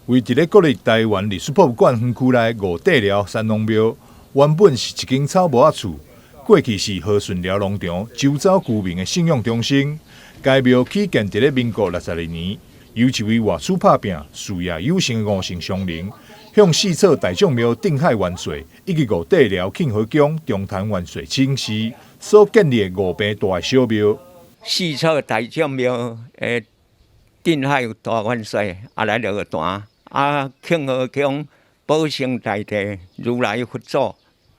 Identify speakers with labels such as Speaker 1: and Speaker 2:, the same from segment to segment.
Speaker 1: 位佇咧國立臺灣歷史博物館園區內五帝寮三王廟，原本是一間草帽仔厝，過去是和順寮農場周遭居民的信仰中心。該廟起建佇咧民國62年，由一位外出拍拚、事業有成的吳姓商人，向四草大將廟鎮海元帥以及五帝寮慶和宮中壇元帥請示所建立的五坪大的小廟。
Speaker 2: 四草大將廟的鎮海大元帥啊來落壇。啊，慶和宮保生大帝如來佛祖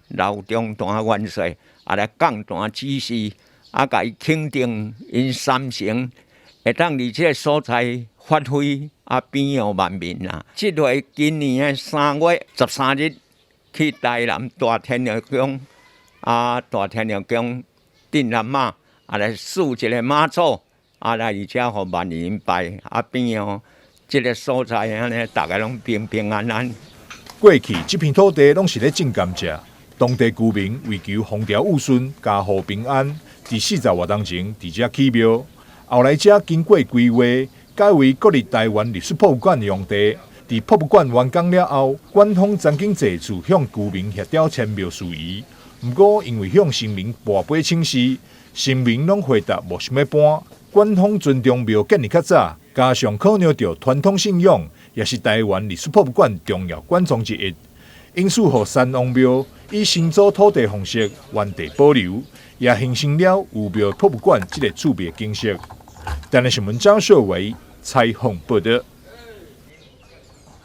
Speaker 2: 劉中壇元帥啊來降壇指示，啊，共伊肯定𪜶三神會當佇這个所在發揮啊，庇佑萬民啊。這回今年的3月13日去台南大天后宮，啊，大天后宮鎮南媽啊來賜一個媽祖，啊來佇遮予萬民拜，啊庇佑。這个所在按呢，逐家攏平平安安。
Speaker 1: 過去這片土地攏是咧種甘蔗，當地居民為求風調雨順、家戶平安，佇40外冬前佇遮起廟。後來遮經過規劃，改為國立臺灣歷史博物館用地。佇博物館完工了後，館方曾經濟次向居民協調遷廟事宜，毋過因為向神明跋杯請示，神明攏回答無想欲搬。館方尊重廟建立較早，加上考量著傳統信仰，也是臺灣歷史博物館重要館藏之一，因此予三王廟以新租土地方式原地保留，也形成了有廟博物館這个趣味景色。台南新聞張秀維採訪報導。